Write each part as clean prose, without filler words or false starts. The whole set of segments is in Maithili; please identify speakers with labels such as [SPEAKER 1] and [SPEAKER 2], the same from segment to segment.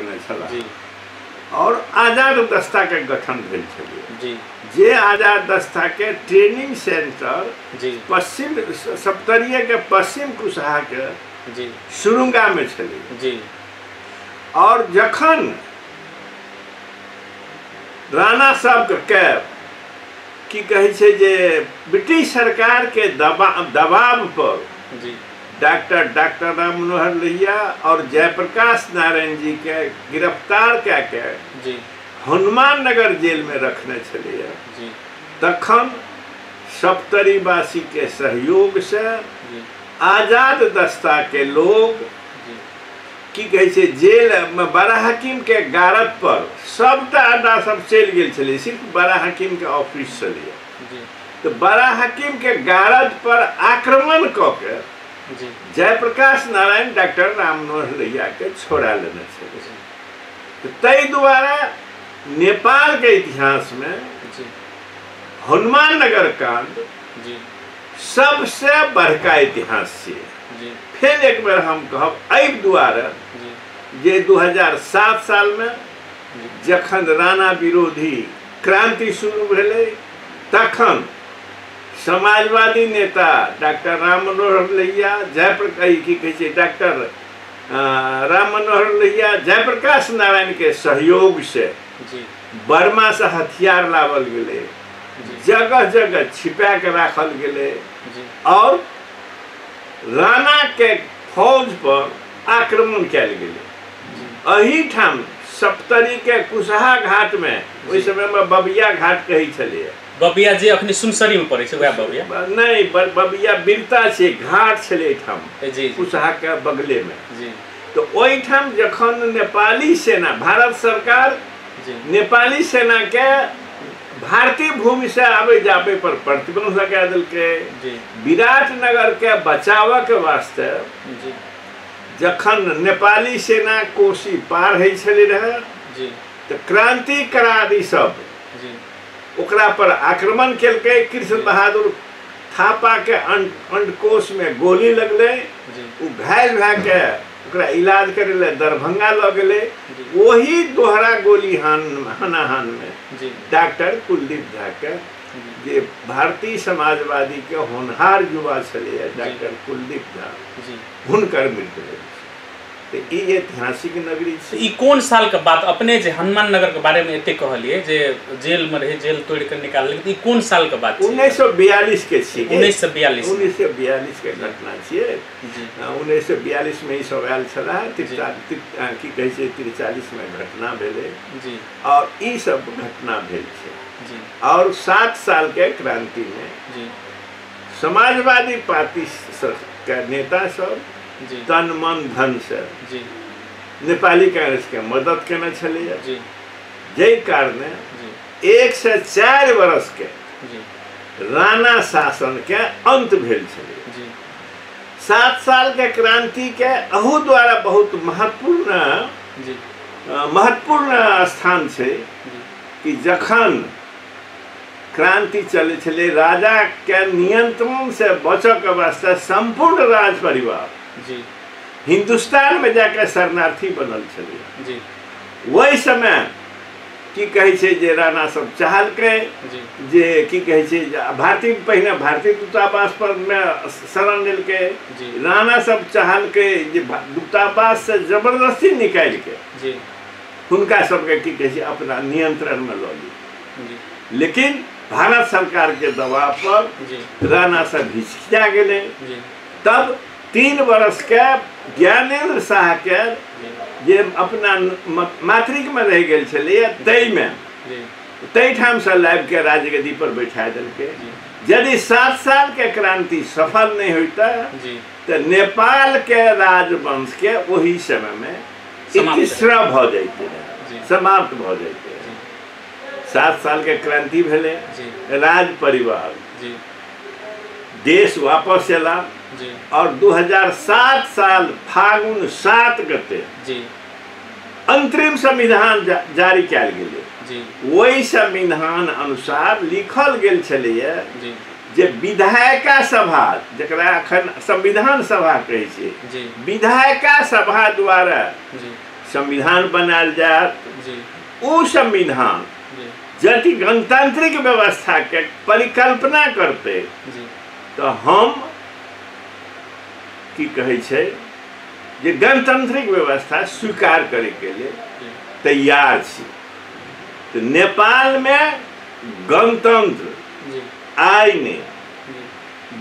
[SPEAKER 1] केने छलाह और आजाद दस्ता के गठन भेल छलै जी। जे आजाद दस्ता के ट्रेनिंग सेंटर जी पश्चिम सप्तरीय के पश्चिम कुशहा के जी सुरुंगा में छलै जी। और जखन राणा साहब के की कहै छै जे ब्रिटिश सरकार के दबाव पर जी डॉक्टर राम मनोहर लोहिया और जयप्रकाश नारायण जी के गिरफ्तार कए के जी हनुमान नगर जेल में रखने छलैया जी। तखन सप्तरीवासी के सहयोग से आजाद दस्ता के लोग की कहै छै जेल में बड़ा हकीम के गारद पर सबटा अड्डा सब चलि गेल छलै, सिर्फ बड़ा हकीम के ऑफिस छलैया। तो बड़ा हकीम के गारद पर आक्रमण कऽ के जयप्रकाश नारायण डॉक्टर राम मनोहर लोहिया के छोड़ा लेने छलै। तो ताहि दुआरे नेपाल के इतिहास में हनुमान नगर कांड सबसे बड़का इतिहास छै। फिर एक बेर हम कहब एहि दुआरे जे 2007 साल में जखन राणा विरोधी क्रांति शुरू भेलै तखन समाजवादी नेता डॉक्टर राम मनोहर लोहिया जयप्रकाश की कहै छै डॉक्टर राम मनोहर लोहिया जयप्रकाश नारायण के सहयोग से बर्मा से हथियार लावल गेलै, जगह जगह छिपा के राखल गेलै और राणा के फौज पर आक्रमण कयल गेलै। एहिठाम सप्तरी के कुशहा घाट में ओहि समय में बबिया घाट कहै छलैया।
[SPEAKER 2] बबिया जे अखनी सुनसरी में पड़ै छै वएह बबिया
[SPEAKER 1] नहीं, बबिया बिरता छै, घाट छलै एहिठाम कुशहा के बगले में जी। तो ओहिठाम जखन नेपाली सेना भारत सरकार नेपाली सेना के भारतीय भूमि से आबे जाबे पर प्रतिबंध लगा देलकै। विराटनगर के बचाव के वास्ते जखन नेपाली सेना कोसी पार होइ छलै रहे तो क्रांतिकारी सब ओकरा पर आक्रमण केलकै। कृष्ण बहादुर थापा के अंडकोश में गोली लगलै, ओ घायल भए के ओकरा इलाज करे ले दरभंगा लऽ गेलै। वही दोहरा गोली हानाहान में डॉक्टर कुलदीप झा के जे भारतीय समाजवादी के होनहार युवा छलैया डॉक्टर कुलदीप झा हुनकर मृत्यु भेल। तो ई ऐतिहासिक नगरी छै।
[SPEAKER 2] ई कोन साल के बात अपने जे हनुमान नगर के बारे में एते कहलिए जे जेल में रहे जेल तोड़ के निकालल, ई कोन साल के बात छै?
[SPEAKER 1] 1942 के छियै।
[SPEAKER 2] 1942
[SPEAKER 1] 1942 के घटना छियै। 1942 में ई सब आयल छलाह। की कहै छै 43 में घटना भेलै जी और ई सब घटना भेल छै जी। और 7 साल के क्रांति में जी समाजवादी पार्टी के नेता सब तन मन धन से जी नेपाली कांग्रेस के मदद केने छलैया जी। जाहि कारणे 104 वर्ष के राणा शासन के अंत भेल छलै। 7 साल के क्रांति के अहू द्वारा बहुत महत्वपूर्ण महत्वपूर्ण स्थान छै कि जखन क्रांति चलै छलै राजा के नियंत्रण से बचऽ के वास्ते संपूर्ण राज परिवार जी हिंदुस्तान में जाके शरणार्थी बनल छलै जी। वही समय की कहै छै जे राणा सब चाहलकै जे की कहै छै भारतीय पहिने भारतीय दूतावास पर में शरण लेलकै। राणा सब चाहलकै जे दूतावास से जबरदस्ती निकालि के जी हुनका सबके की कहै छै अपना नियंत्रण में लऽ ली। लेकिन भारत सरकार के दबाव पर राणा सब हिचकिचा गेलै। तब 3 वर्ष के ज्ञानेन्द्र शाह के जे अपना मातृक में रहि गेल छलैया ताहिमे ताहिठामसँ लाबि के राजगद्दी पर बैठा देलकै। यदि 7 साल के क्रांति सफल नहीं होता तो नेपाल के राजवंश के वही समय में इतिश्रा भ जाते, समाप्त भ जाते। 7 साल के क्रांति भेलै, राज परिवार देश वापस एला और 2007 साल फागुन 7 गते अंतरिम संविधान जारी कयल गेलै। वही संविधान अनुसार लिखल गेल छलैया जे विधायिका सभा, जकरा अखन संविधान सभा कहै छै, विधायिका सभा द्वारा संविधान बनायल जायत। ओ संविधान यदि गणतांत्रिक व्यवस्था के परिकल्पना करते तो हम की कहै छै जे गणतांत्रिक व्यवस्था स्वीकार करे के लिए तैयार छी। तो नेपाल में गणतंत्र आइ ने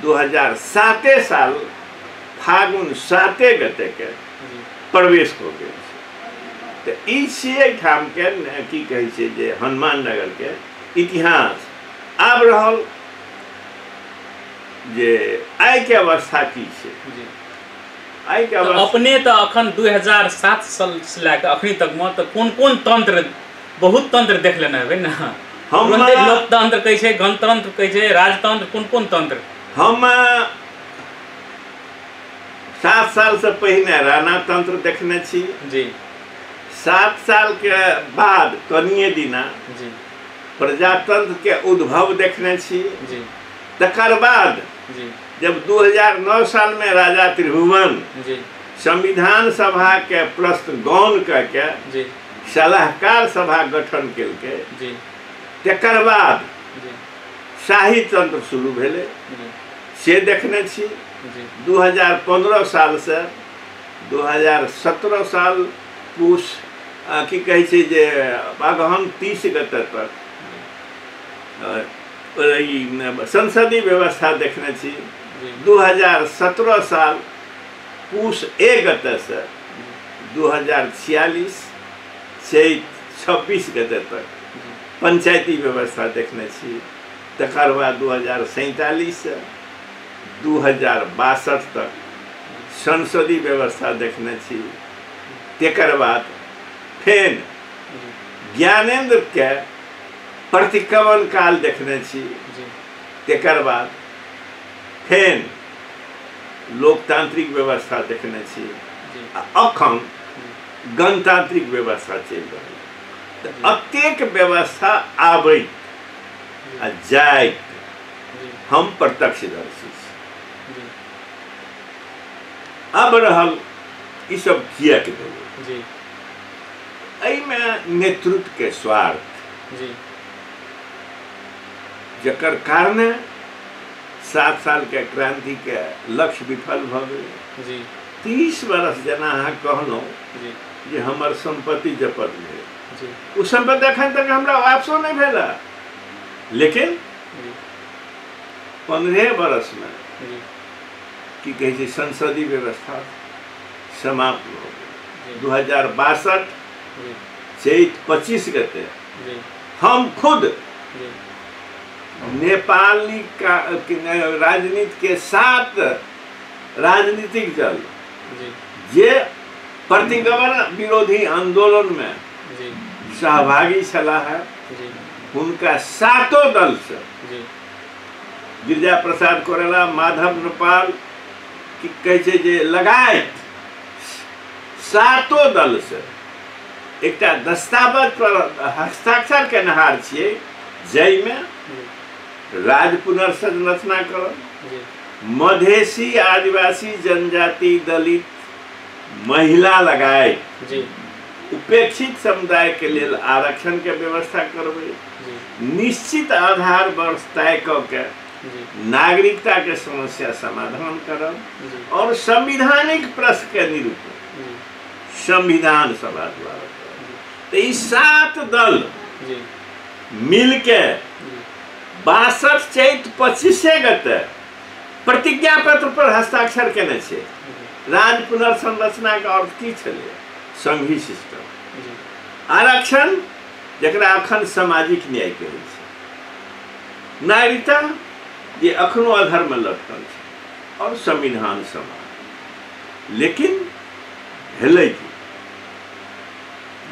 [SPEAKER 1] 2007 साल फागुन 7 गते के प्रवेश हो गए। तो ई छियै एहिठाम के की कहै छै जे हनुमान नगर के इतिहास। आब रहल जे आइ के अवस्था की छै। आइ के अवस्था
[SPEAKER 2] अपने तो अखन 2007 साल से लए कऽ अखनी तक में तो कोन कोन तंत्र, बहुत तंत्र देख लेने हेबै ने। हम लोकतंत्र कहै छै, गणतंत्र कहै छै, राजतंत्र, कोन कोन तंत्र?
[SPEAKER 1] हम 7 साल से पहिने राणा तंत्र देखने छी जी। 7 साल के बाद कनिए दिना जी प्रजातंत्र के उद्भव देखने छी जी। तकर बाद जी जब 2009 साल में राजा त्रिभुवन जी संविधान सभा के प्रश्न गौण करके जी सलाहकार सभा गठन केलकै जी। तकर बाद जी शाही तंत्र शुरू भेलै से देखने छी। 2015 साल से 2017 साल पूस की कहै छै जे अगहन 30 गते तक संसदीय व्यवस्था देखने छी। 2017 साल पूस 1 गते से 2046 चैत 26 गते तक पंचायती व्यवस्था देखने छी। तकर बाद 2047 से 2062 तक संसदीय व्यवस्था देखने छी। तकर बाद फेर ज्ञानेन्द्र के प्रतिक्रमण काल देखने छी। तकर बाद फेर लोकतांत्रिक व्यवस्था देखने छी। आ अखन गणतांत्रिक व्यवस्था चलि रहल। अतेक व्यवस्था आबैत आ जाइत हम प्रत्यक्षदर्शी छी। अब रहल ई सब किएक भेलै? एहिमे नेतृत्व के स्वार्थ जकर कारणे 7 साल के क्रांति के लक्ष्य विफल भऽ गेलै। 30 वर्ष जेना अहाँ कहलहुँ जे हमर संपत्ति जपत भेल, ओ संपत्ति एखन तक हमरा वापसो नहि भेल। लेकिन 15 वर्ष में की कहै छै संसदीय व्यवस्था समाप्त भऽ गेल। 2062 चैत 25 गते हम खुद नेपाली का राजनीति के 7 राजनीतिक दल जे प्रतिगमन विरोधी आंदोलन में सहभागी छलाह है, हुनका 7 दल से गिरिजा प्रसाद कोइराला, माधव नेपाल की कहै छै जे लगायत 7 दल से एकटा दस्तावेज पर हस्ताक्षर केनहार छियै, जाहिमे राज्य पुनर्संरचना करब, मधेसी आदिवासी जनजाति दलित महिला लगायत उपेक्षित समुदाय के लेल आरक्षण के व्यवस्था करबै, निश्चित आधार वर्ष तय कऽ के नागरिकता के समस्या समाधान करब और संवैधानिक प्रश्न के निरूपण संविधान सभा द्वारा। तो ई 7 दल मिलके 62 चैत 25 गते प्रतिज्ञा पत्र पर हस्ताक्षर केने छै। राज्य पुनर्संरचना के अर्थ की छलै? संघीय सिस्टम, आरक्षण जकरा अखन सामाजिक न्याय कहै छै, नागरिकता जे अखनो अधर में लटकल छै, और संविधान सभा। लेकिन भेलै की,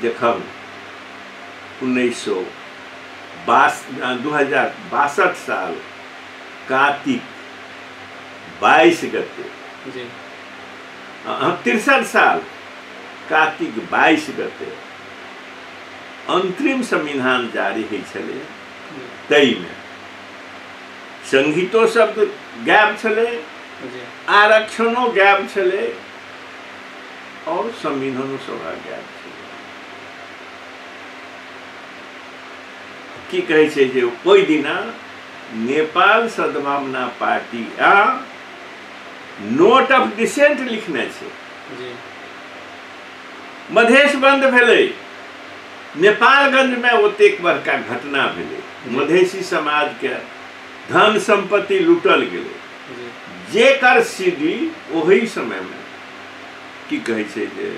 [SPEAKER 1] जखन 2062 साल कार्तिक 22 गते 63 साल कार्तिक 22 गते अंतरिम संविधान जारी होइ छलै, ताहिमे संहितो शब्द गायब छलै, आरक्षणो गायब छलै और संविधानो सभा गायब छलै। की कहै छै जे ओहि दिना नेपाल सद्भावना पार्टी आ नोट ऑफ डिसेंट लिखने छै। मधेश बंद भेलै, नेपालगंज में ओतेक बड़का घटना भेलै, मधेशी समाज के धन संपत्ति लूटल गेलै, जेकर सीडी ओही समय में की कहै छै जे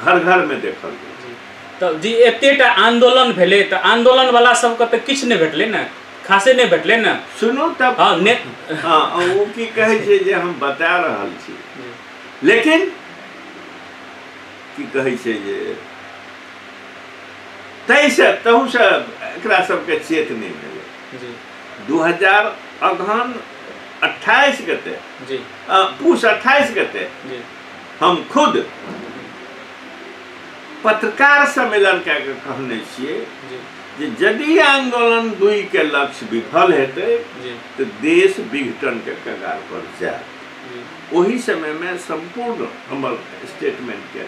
[SPEAKER 1] घर घर में देखल गेल।
[SPEAKER 2] तऽ जी एतेटा आंदोलन भेलै तऽ आंदोलन वाला सबके तऽ किछु नहि भेटलै ने, खासे नहि भेटलै ने।
[SPEAKER 1] सुनू तब हाँ ओ की कहै छै जे हम बता रहल छी, लेकिन की कहै छै जे ताहिसँ तहूसँ एकरा सबके चेत नहि भेलै। 2000 अगहन 28 गते पूस 28 गते हम खुद पत्रकार सम्मेलन कए कऽ कहने छियै जे यदि आंदोलन 2 के लक्ष्य विफल हेतै तऽ देश विघटन के कगार पर जायत। ओही समय में संपूर्ण हमर स्टेटमेंट के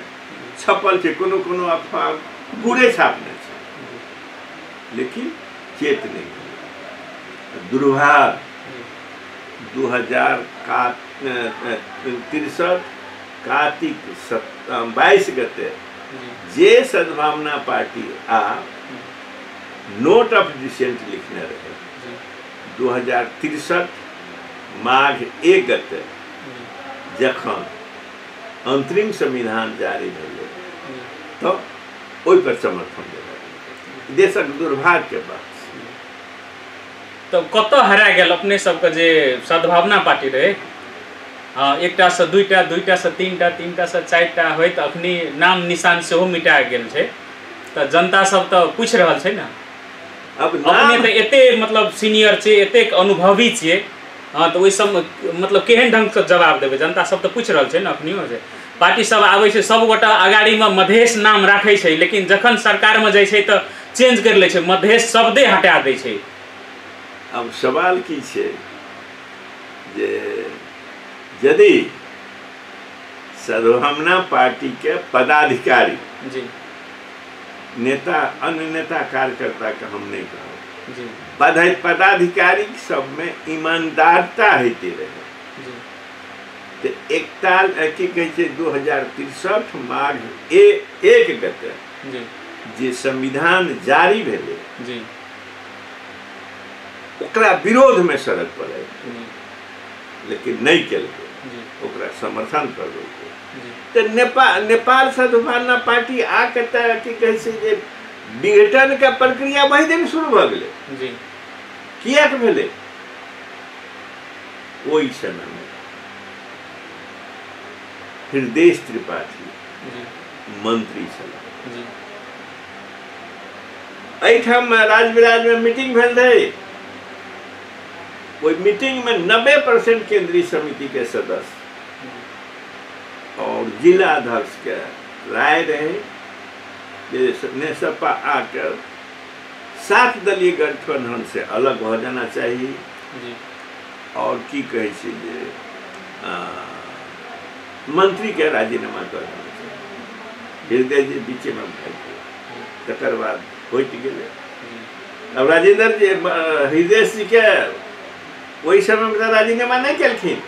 [SPEAKER 1] छपल छै, कोनो कोनो अखबार पूरे छापने छै, लेकिन चेत नहि भेलै। दुर्भाग्य 2063 कार्तिक 22 गते जे सद्भावना पार्टी आ नोट ऑफ डिसेंट लिखने रहे 2063 माघ 1 गते जखन अंतरिम संविधान जारी भेलै तऽ ओहि पर समर्थन देलक। देशक दुर्भाग्य के बात।
[SPEAKER 2] तऽ कतऽ हरा गेल अपने सबके जे सद्भावना पार्टी रहे? हाँ, एकटा से दुईटा, दुईटा से तीनटा, तीनटा से चारिटा होइत अखनी नाम निशान सेहो मिटा गेल छै। तऽ जनता सब तऽ पूछि रहल छै ने,
[SPEAKER 1] अब
[SPEAKER 2] अपने तऽ एते मतलब सीनियर छै, एतेक अनुभवी छियै, हाँ तऽ ओहि सब मतलब केहन ढंगसँ जवाब देबै? जनता सब तऽ पूछि रहल छै ने। अखनियो जे पार्टी सब आबै छै सबगोटा अगाड़ीमे मधेश नाम राखै छै, लेकिन जखन सरकारमे जाइ छै तऽ चेंज करि लै छै, मधेश शब्दे हटा दै छै।
[SPEAKER 1] अब सवाल की छै जे यदि सद्भावना पार्टी के पदाधिकारी
[SPEAKER 2] जी
[SPEAKER 1] नेता अन्य नेता कार्यकर्ता के हम नहीं कहब
[SPEAKER 2] जी,
[SPEAKER 1] पदाधिकारी सब में ईमानदारता होते रहे
[SPEAKER 2] जी,
[SPEAKER 1] तो एकताल की कहै छै 2063 माघ 1 गते
[SPEAKER 2] जी
[SPEAKER 1] जे संविधान जारी भेलै
[SPEAKER 2] जी
[SPEAKER 1] ओकरा विरोध में सड़क पर आयल, लेकिन नहीं केलकै, ओकरा समर्थन करलकै। तऽ नेपाल सद्भावना पार्टी आके तऽ की कहै छै जे विघटन के प्रक्रिया वही दिन शुरू भऽ गेलै। किएक भेलै? ओहि समय में हृदय त्रिपाठी मंत्री छलाह। एहिठाम राजविराज में मीटिंग भेल रहै, ओहि मीटिंग में 90% केंद्रीय समिति के सदस्य और जिला अध्यक्ष के राय रहे जे नेसपा आकर 7 दलीय गठबंधन से अलग हो जाना चाहिए और की कहै छै जे मंत्री के राजीनामा कर देना चाहिए। हृदय जी बीचे में भागि गेल, तकर बाद होइत गेलै। अब राजेंद्र जी हृदय जी के ओहि समय में राजीनामा नहीं केलखिन।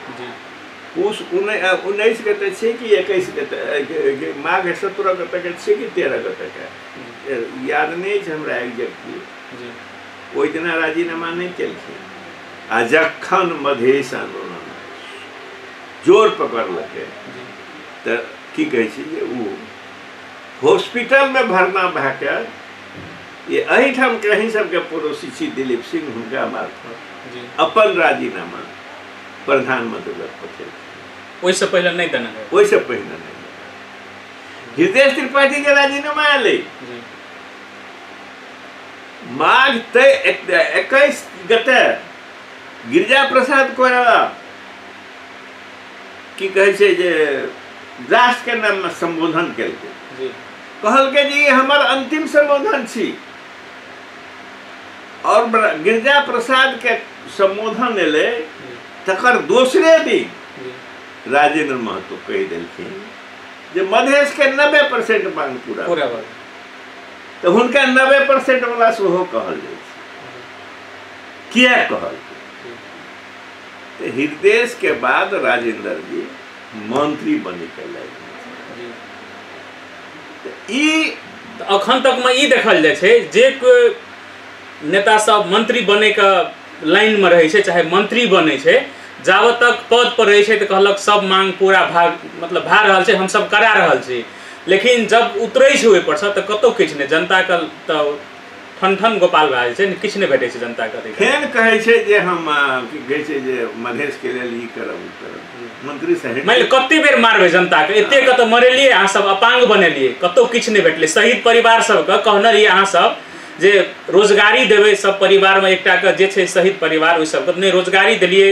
[SPEAKER 1] पूस 19 गते छै कि 21 गते, माघ 17 गते के छै कि 13 गते के, याद नहीं छै हमरा एग्जैक्टली। ओहि दिना राजीनामा नहीं केलखिन। आ जखन मधेश आंदोलन जोर पकड़लकै तऽ की कहै छै जे ओ हॉस्पिटल में भरना भए के ये एहिठाम कहीं सबके पड़ोसी छी दिलीप सिंह, हुनका मार्फत अपन राजीनामा प्रधानमंत्री लग पठेलखिन।
[SPEAKER 2] ओहिसँ पहिले नहि देने?
[SPEAKER 1] ओहिसँ पहिने नहि। हृदय त्रिपाठी के राजीनामा एलै माघ 21 गते गिरिजा प्रसाद कोइराला की कहै छै जे राष्ट्र के नाम में संबोधन केलकै, कहलकै जे ई हमर अंतिम संबोधन छी। और गिरिजा प्रसाद के संबोधन एलै तकर दोसरे दिन राजेंद्र महतो कहि देलखिन जे मधेश के 90% मांग पूरा। तऽ हुनका 90% वाला सेहो कहल जाइ छै। किया कहल? तऽ हृदय के बाद राजेंद्र जी मंत्री बनी के लागि ई
[SPEAKER 2] अखन तक में ई देखल जाइ छै जे कोई नेता सब मंत्री बने के लाइन में रहै छै चाहे मंत्री बने छै, जाबत तक पद पर रहै छै तऽ कहलक सब मांग पूरा भाग मतलब भए रहल छै, हम सब करा रहल छी, लेकिन जब उतरै छै ओहि पर से तऽ कतौ किछु नहि, जनता के तऽ ठन ठन गोपाल भए जाइ छै, किछु नहि भेटै छै जनता के।
[SPEAKER 1] फेर कहै छै जे हम की कहै छै जे मधेश के लेल ई करब ओ करब, मंत्री से
[SPEAKER 2] मानि लिअ कते बेर मारबै जनता के, एते के तऽ मरेलियै अहाँ सब, अपांग बनेलियै, कतौ किछु नहि भेटलै। शहीद परिवार सबके कहने रहियै अहाँ सब जे रोजगारी देबै सब परिवारमे एकटा के जे छै शहीद परिवार ओहि सबके नहि रोजगारी देलियै,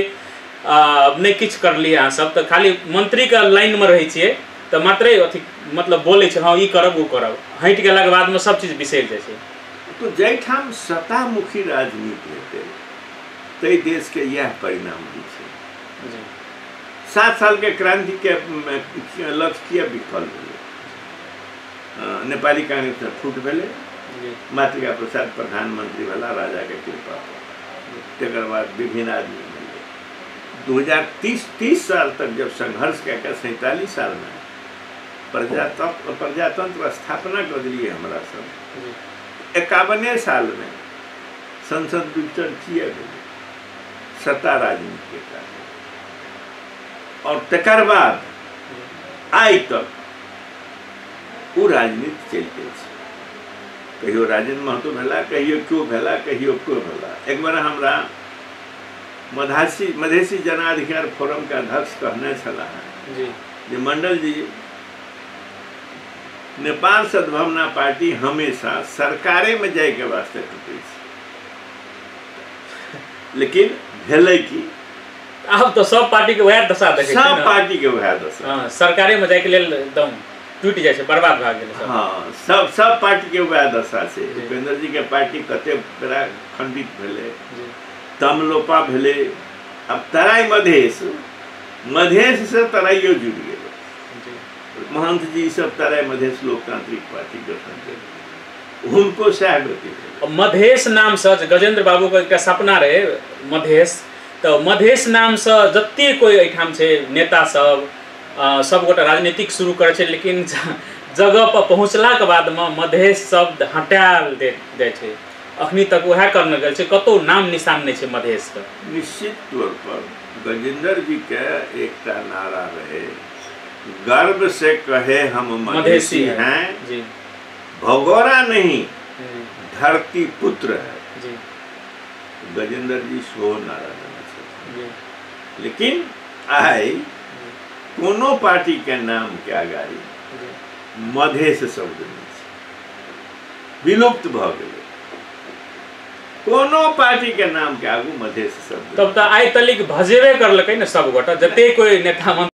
[SPEAKER 2] नहि किछु करलियै अहाँ सब, तऽ खाली मंत्रीके लाइनमे रहै छियै तऽ मात्रे अथी मतलब बोलै छै हँ ई करब ओ करब, हटि गेलाके बादमे सब चीज बिसरि जाइ छै।
[SPEAKER 1] तो जाहिठाम सत्तामुखी राजनीति हेतै ताहि देशके इएह परिणाम होइ छै। 7 साल के क्रांति के लक्ष्य किया विफल भेलै? नेपाली कांग्रेस फूट भेलै, मातृका प्रसाद प्रधानमंत्री भेला राजा के कृपा पर, तकर बाद विभिन्न आदमी भेलै। 2030 साल तक जब संघर्ष कए कऽ 47 सालमे प्रजातंत्र स्थापना कऽ देलियै हमरा सब, 51 सालमे संसद विघटन किया भेलै? सत्ता राजनीति के कारण। और तकर बाद आइ तक ओ राजनीति चलिते छै। कहियो राजेंद्र महतो भेला, कहियो क्यों भेला, कहियो क्यों भेला। एक बार हमरा मधेसी जनाधिकार फोरम के अध्यक्ष कहने छलाह जे मंडल जी, नेपाल सद्भावना पार्टी हमेशा सरकारे में जाय के वास्ते टूटे छै, लेकिन भेलै की
[SPEAKER 2] आब तो सब पार्टी के वएह दशा देखै छै,
[SPEAKER 1] सब पार्टी के वएह दशा।
[SPEAKER 2] हां, सरकारे में जाय के लेल एकदम टूटि जाइ छै, बर्बाद भए गेलै सब।
[SPEAKER 1] हां, सब सब पार्टी के वएह दशा छै। उपेंद्र जी के पार्टी कते बड़ा खंडित भेलै, तमलोपा भेलै, अब तराई मधेश, मधेश से तराइयो जुड़ि गेलै। महंत जी सब तराई मधेश लोकतांत्रिक पार्टी गठन केलकै, हुनको सएह गति भेलै।
[SPEAKER 2] मधेश नाम से गजेंद्र बाबू के एकटा सपना रहे मधेश, तऽ मधेश नाम से जते कोई एहिठाम छै नेता सब सबगोटा राजनीतिक शुरू करै छै, लेकिन जगह पर पहुँचलाके बादमे मधेश शब्द हटायल जाइ छै। अखनी तक वएह करने गेल छै, कतौ नाम निशान नहि छै मधेशके।
[SPEAKER 1] निश्चित तौर पर गजेंद्र जी के एकटा नारा रहे, गर्व से कहे हम मधेसी हैं जी, भगोरा नहीं धरती पुत्र है जी। गजेंद्र जी सेहो नारा देने छथिन, लेकिन आइ कोनो पार्टी के नाम के अगाड़ी मधेश शब्द नहीं छै, विलुप्त भऽ गेलै। कोनो पार्टी के नाम के आगू मधेश शब्द।
[SPEAKER 2] तब तऽ आइ तलिक भजेबे करलकै ने सब गोटा, जते कोई नेता